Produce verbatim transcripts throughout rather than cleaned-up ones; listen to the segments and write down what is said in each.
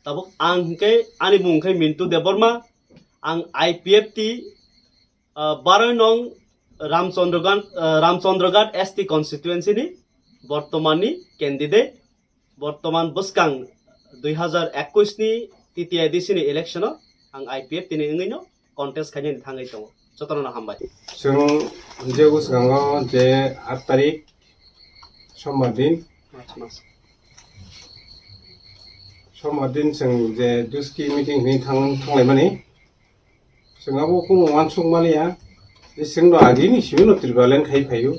Tabuk ang hwnkhe, ani mung hwnkhe Mintu Debbarma, ang I P F T, ah, baroi nong Ramchandraghat, ah, Ramchandraghat S T constituency ni bortoman ni candidate. Bortoman bwskang dui hazar ekwis ni T T I D C ni election o ang I P F T ni wngwi no contest khainani thangwi tongo. Jotono no hambai. Chwng je bwskango je aat tarik Sombar din, Sombar din chwng je Duski meeting hinwi thang-, thanglaimani, chwng abo kunu uansuk maliya, je chwng no agini simi no Tipraland khai phaio,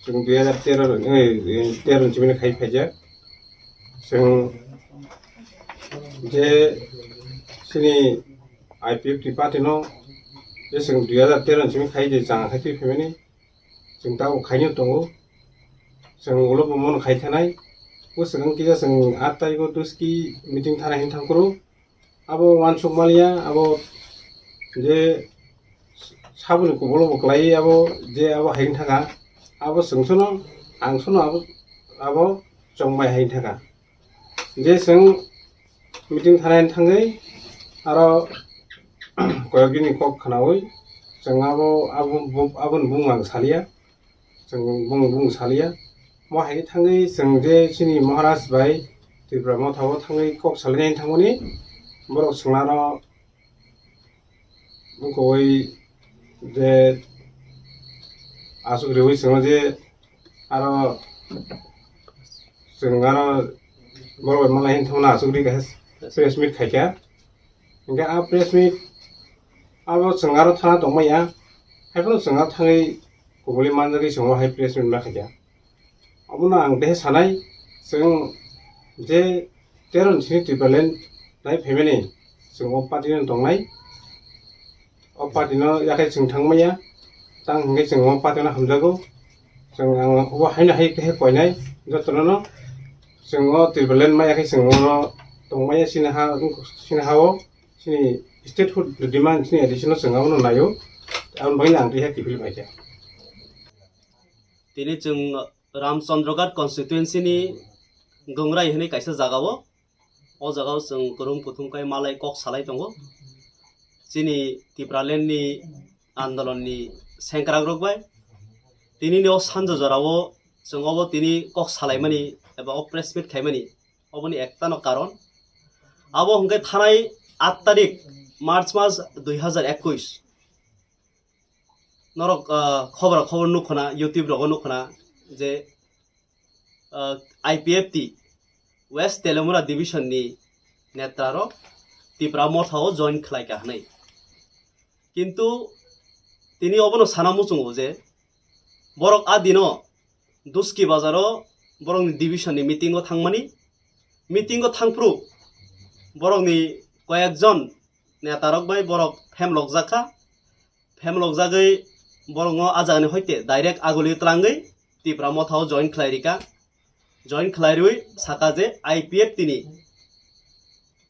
chwng dui hazar tero, eh, eh, tero ni simi no khai phaijak. Chwng je chini I P F T party no je chwng dui hazar tero ni simi khai je chang khai twi phaimani, chwng tabuk khaino tongo. Chwng ulo bo mono khai thanai. Bwswk wng kisa chwng aat tarikh o Duski meeting thana hin thangkuru. Abo uansuk maliya, abo je saboni kubolo bo kwlai, abo je abo hai wng thaka. Abo chwng sono, ang sono abo, abo chongbai hai wng thaka. Je chwng meeting thana hin thangwi aro koyok dini kok khwnawi chwng abo, abo, abo, aboni bumung ang saliya. Chwng bung bung saliya. Mo hai thangwi chwng je chini Maharaj bai Tipra Motha o thangwi kok salainai thangmani borok chwngno wngkoi je aswk riwi chwngno je aro chwng aro borok bai malai hin thangmani aswk ri kaisa press meet khaikha. Hingke a press meet abo chwng aro thana tongmaya, haiphano chwng aro thangwi kubuli manjagwi chwng o hai press meet ma khaikha. Abono ang tehe sanai, chwng je tero ni sini Tipraland nai phaimani chwng o party no tongnai. O party no yakhai chwng thangmaya, tang hingke chwng o party no hamjago. Chwng ang obo haino hai tehe koinai jotono no. Chwng o Tipraland maya khe chwng o tongmaya chini ha, chini ha o chini statehood demand chini addition o chwng abono naio. Aboni bagwi ang tehe kiphil phaikha. Tini chwng Ramchandraghat constituency ni Gongrai hwnwi kaisa jaga o. O jaga o chwng kwrwng kuthum khe malai kok salai tongo. Chini Tipraland ni andolon ni sengkrak rok bai. Tini ni o sanjo jora o chwng obo tini kok salaimani eba o press meet khaimani oboni ektano karon. Abo hwnkhe thanai aat tarik March mas dui hazar ekwis. Norok, ah, khobor khobor nukhuna, YouTube rogo nukhuna je, ah, I P F T West Teliamura Division ni netra rok Tipra Motha o join khlai ka hwnwi. Kintu tini obono sana muchungo je borok a dino Duski bazar o borokni division ni meeting o thangmani, meeting o thangphru borokni koyekjon netarok bai borok phemlokjak kha. Phemlokjagwi borokno a jagani hoite direct aguli twlangwi Tipra Motha o join khlai rika. Join khlai rwi saka je I P F T ni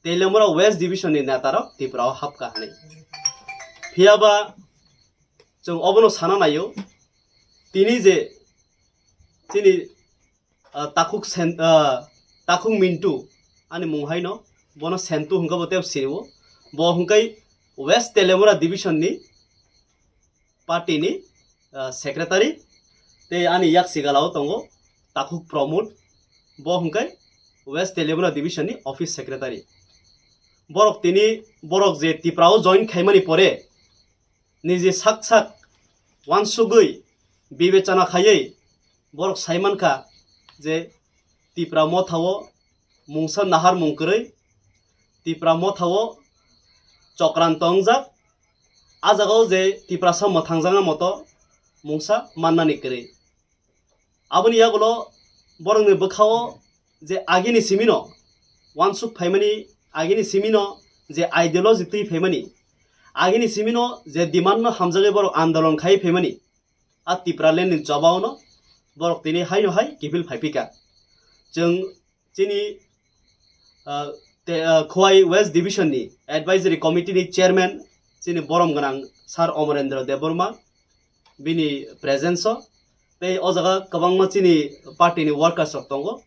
Teliamura West Division ni netarok Tipra o hapka hwnwi. Phiyaba chwng obono sana naio, tini je chini, ah, takhuk Sen-, ah, takhuk Mintu ani mung haino, bono Sentu hwnkhe bo tebo sio, bo hwnkhe West Teliamura Division ni party ni, ah, secretary, tei ani yak sigala o tongo takhuk Pramod, bo hwnkhe West Teliamura Division ni office secretary. Borok tini, borok je Tipra o join khaimani pore, niji sak sak uansugwi bibechana khaiwi borok sai mankha je Tipra Motha o mungsa naharmung kwrwi, Tipra Motha o chokranto wngjak, a jaga o je Tiprasa mwthangjakna moto mungsa mannani kwrwi. Aboni yagulo borokni bwkha-o je agini simino uansuk phaimani, agini simino je ideology twi phaimani, agini simino je demand no hamjagwi borok andolon khai phaimani, a Tipraland ni jobao no borok tini haino hai kiphil phaiphika. Chwng chini, ah, te, ah, Khowai West Division ni Advisory Committee ni Chairman chini borom gwnang Sir Amarendra Debbarma, bini presence o tei o jaga kwbangma chini party ni workers rok tongo,